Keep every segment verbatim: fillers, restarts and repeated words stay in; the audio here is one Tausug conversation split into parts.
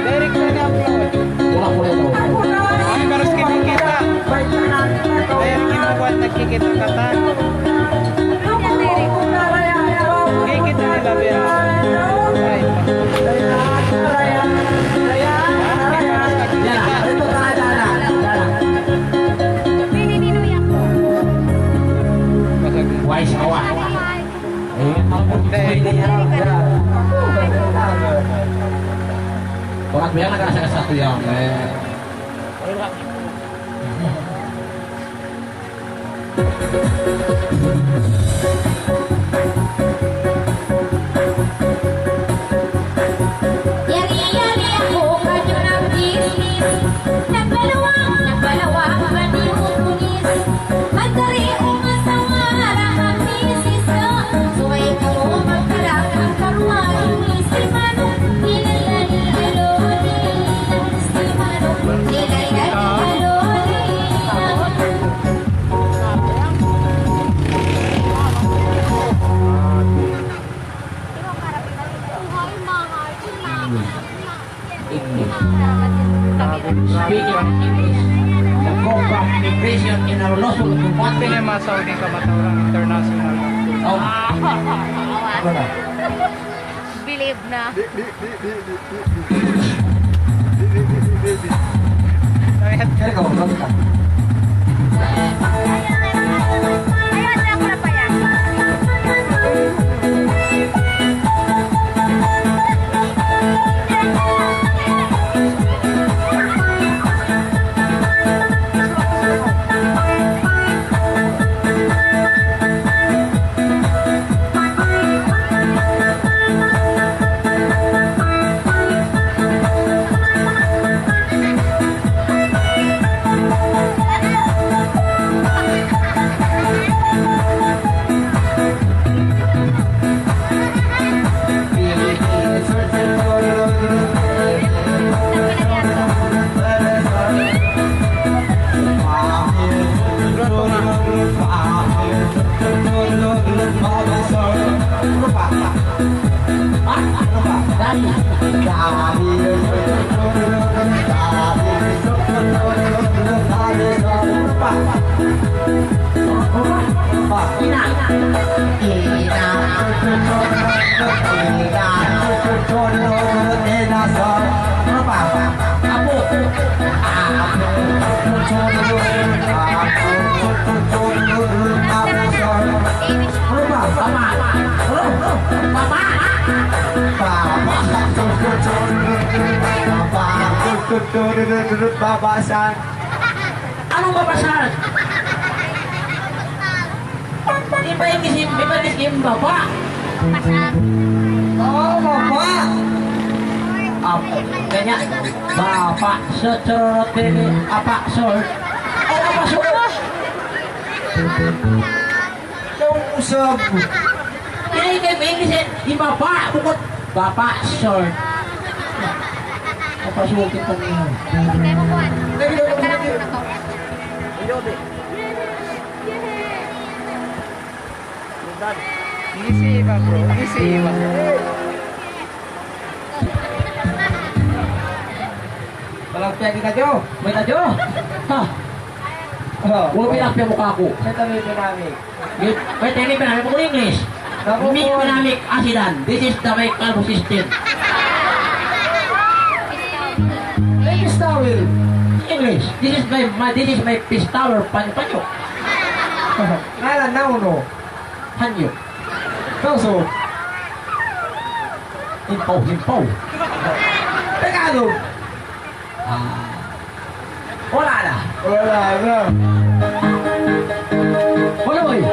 Direct na ni-upload. Ay, baru kinikita. Ay, kinukuha, nagkikita katan. Kikita nila, biya. Ay. Wise ka, wa. Eh, mabuti. Bakit biya' nagkasakit sa tuya, eh? Yari-yari aku kajunang bisnis. Nagbalawang, nagbalawang, bani hukunis. Magkari umasawa, rahat misis. Subay kamu magkarak, magkaruwa, ini si Manu. Nilala ni Aloni. Si Manu, nilala ni Aloni. English. Speaking English. The proper immigration in our law school. Pati na yung mga Saudi kamatauran international. Oh. Ano na? Believe na. Di, di, di, di, di, di, di. Di, di, di, di, di, di. Kaya ikaw, ikaw, ikaw. Ayaw, ayaw, ayaw, ayaw. Baba san. Unu baba san? Di' ba in kisim, di' ba in kisim baba? Oh, baba. Apa? Kanya, baba, secerot ini, apa, sort? Oh, apa, sort? Daw usab. Ini, ini, ini, si, si baba, bukun baba, sort. Apa, sort kita ni? Lagi daw, lagi daw. Ngisi iba, bro. Ngisi iba. Walang piyagi ka, Jo. May ta, Jo. Ha? Oh. Wa, pinapya mukha ku. May tabi pinami. Wait, wait, ini pinami ku English. Naku, ini po. Pinami asidan. This is the my carbo system. May pistawil. English. This is my, my, this is my pistawil. Panyo, panyo. Ngalan na uno. Hanyo. Tausug. Himpaw, himpaw. Tagalog. Ah. Wala' na. Wala' na. Wala', uy.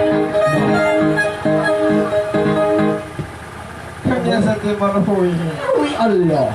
Kanya sa di manuhuy. Uy, Allah.